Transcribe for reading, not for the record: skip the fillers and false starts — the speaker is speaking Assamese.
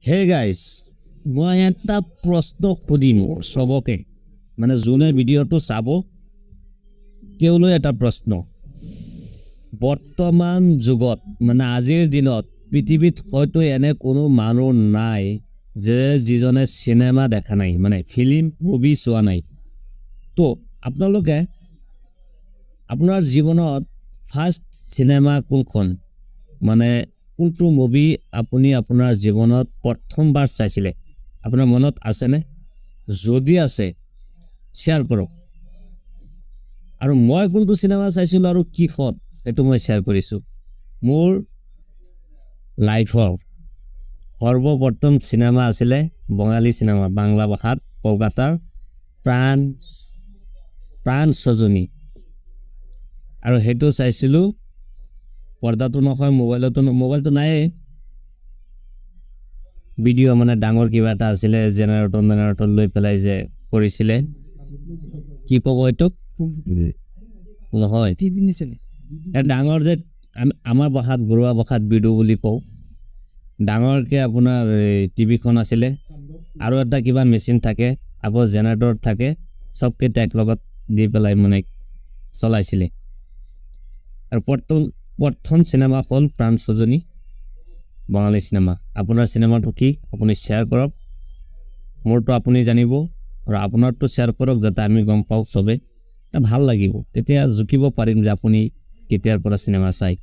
হে গাইজ, মই এটা প্ৰশ্ন সুধিম চবকে, মানে যোনে ভিডিঅ'টো চাব তেওঁলৈ এটা প্ৰশ্ন। বৰ্তমান যুগত, মানে আজিৰ দিনত পৃথিৱীত হয়তো এনে কোনো মানুহ নাই যে যিজনে চিনেমা দেখা নাই, মানে ফিল্ম মুভি চোৱা নাই। তো আপোনালোকে আপোনাৰ জীৱনত ফাৰ্ষ্ট চিনেমা কোনখন, মানে কোনটো মুভি আপুনি আপোনাৰ জীৱনত প্ৰথমবাৰ চাইছিলে, আপোনাৰ মনত আছেনে? যদি আছে, শ্বেয়াৰ কৰক। আৰু মই কোনটো চিনেমা চাইছিলোঁ আৰু কিহত, সেইটো মই শ্বেয়াৰ কৰিছোঁ। মোৰ লাইফৰ সৰ্বপ্ৰথম চিনেমা আছিলে বঙালী চিনেমা, বাংলা ভাষাত, কলকাতাৰ প্ৰাণ প্ৰাণ সজনী। আৰু সেইটো চাইছিলোঁ পৰ্দাটো নহয়, মোবাইলতো, মোবাইলটো নায়েই। ভিডিঅ' মানে ডাঙৰ কিবা এটা আছিলে, জেনেৰেটৰ মেনেৰেটৰ লৈ পেলাই যে কৰিছিলে, কি ক'ব এইটোক, নহয়? টিভি নিছিলে। এই ডাঙৰ যে আমাৰ ভাষাত, ঘৰুৱা ভাষাত বিডু বুলি কওঁ। ডাঙৰকৈ আপোনাৰ এই টিভিখন আছিলে আৰু এটা কিবা মেচিন থাকে, আকৌ জেনেৰেটৰ থাকে, চবকেইটা একলগত দি পেলাই মানে চলাইছিলে। আৰু প্ৰথম প্ৰথম চিনেমা হ'ল প্ৰাণ সজনী, বঙালী চিনেমা। আপোনাৰ চিনেমাটো কি, আপুনি শ্বেয়াৰ কৰক। মোৰটো আপুনি জানিব আৰু আপোনাৰটো শ্বেয়াৰ কৰক, যাতে আমি গম পাওঁ চবে। ভাল লাগিব, তেতিয়া জুখিব পাৰিম যে আপুনি কেতিয়াৰ পৰা চিনেমা চায়।